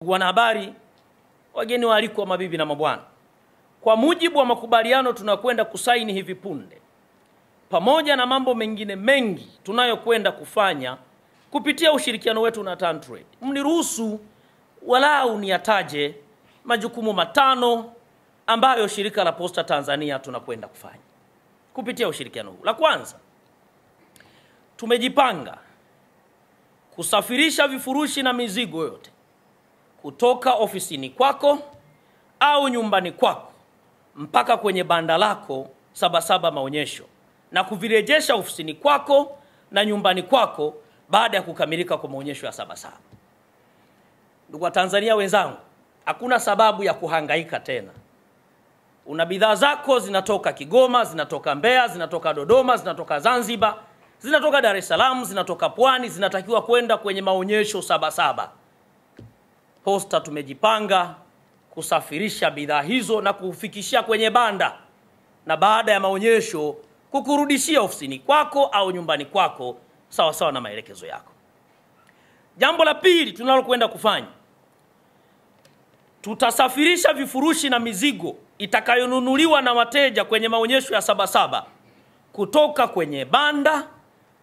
Wanahabari, wageni waalikwa, mabibi na mabwana, kwa mujibu wa makubaliano tunakwenda kusaini hivi punde, pamoja na mambo mengine mengi tunayokwenda kufanya kupitia ushirikiano wetu na TanTrade, mniruhusu walau niyataje majukumu matano ambayo shirika la Posta Tanzania tunakwenda kufanya kupitia ushirikiano huu. La kwanza, tumejipanga kusafirisha vifurushi na mizigo yote kutoka ofisini kwako au nyumbani kwako mpaka kwenye banda lako Sabasaba Maonyesho na kuvirejesha ofisini kwako na nyumbani kwako baada ya kukamilika kwa maonyesho ya Sabasaba. Ndugu wa Tanzania wenzangu, hakuna sababu ya kuhangaika tena. Una bidhaa zako zinatoka Kigoma, zinatoka Mbeya, zinatoka Dodoma, zinatoka Zanzibar, zinatoka Dar es Salaam, zinatoka Pwani, zinatakiwa kwenda kwenye maonyesho Sabasaba. Posta tumejipanga kusafirisha bidhaa hizo na kufikishia kwenye banda, na baada ya maonyesho kukurudishia ofisini kwako au nyumbani kwako sawa sawa na maelekezo yako. Jambo la pili tunalokwenda kufanya, tutasafirisha vifurushi na mizigo itakayonunuliwa na wateja kwenye maonyesho ya Sabasaba kutoka kwenye banda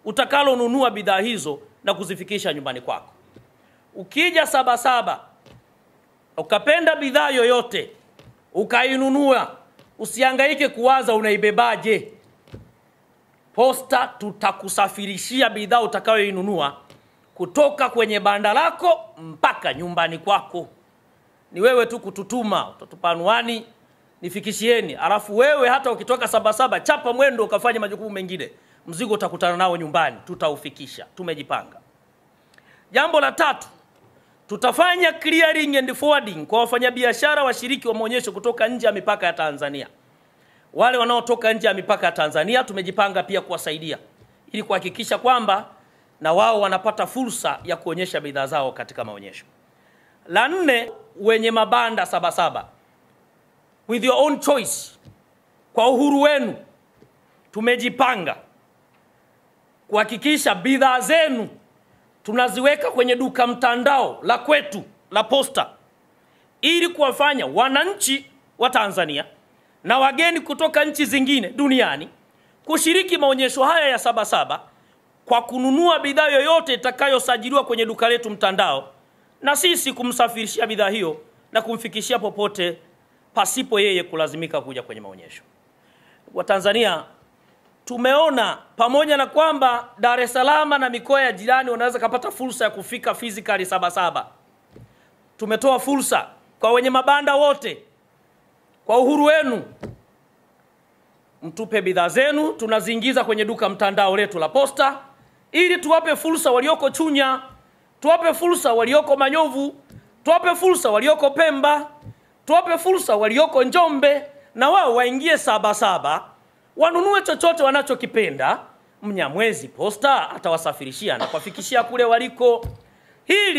utakalonunua bidhaa hizo na kuzifikisha nyumbani kwako. Ukija Sabasaba ukapenda bidhaa yoyote ukainunua, usihangaike kuwaza unaibebaje. Posta tutakusafirishia bidhaa utakayoinunua kutoka kwenye banda lako mpaka nyumbani kwako. Ni wewe tu kututuma, utatupa anwani, nifikishieni. Alafu wewe hata ukitoka Sabasaba chapa mwendo ukafanya majukumu mengine, mzigo utakutana nao nyumbani, tutaufikisha. Tumejipanga. Jambo la tatu, tutafanya clearing and forwarding kwa wafanyabiashara washiriki wa maonyesho kutoka nje ya mipaka ya Tanzania. Wale wanaotoka nje ya mipaka ya Tanzania tumejipanga pia kuwasaidia ili kuhakikisha kwamba na wao wanapata fursa ya kuonyesha bidhaa zao katika maonyesho. La nne, wenye mabanda Sabasaba, with your own choice, kwa uhuru wenu, tumejipanga kuhakikisha bidhaa zenu tunaziweka kwenye duka mtandao la kwetu la Posta ili kuwafanya wananchi wa Tanzania na wageni kutoka nchi zingine duniani kushiriki maonyesho haya ya Sabasaba kwa kununua bidhaa yoyote itakayosajiliwa kwenye duka letu mtandao, na sisi kumsafirishia bidhaa hiyo na kumfikishia popote pasipo yeye kulazimika kuja kwenye maonyesho. Wa Tanzania, tumeona pamoja na kwamba Dar es Salaam na mikoa ya jirani wanaweza kupata fursa ya kufika physically Sabasaba, tumetoa fursa kwa wenye mabanda wote, kwa uhuru wenu, mtupe bidhaa zenu, tunaziingiza kwenye duka mtandao letu la Posta ili tuwape fursa walioko Chunya, tuwape fursa walioko Manyovu, tuwape fursa walioko Pemba, tuwape fursa walioko Njombe, na wao waingie Sabasaba wanunue chochote wanachokipenda. Mnyamwezi Posta atawasafirishia na kuwafikishia kule waliko. Hili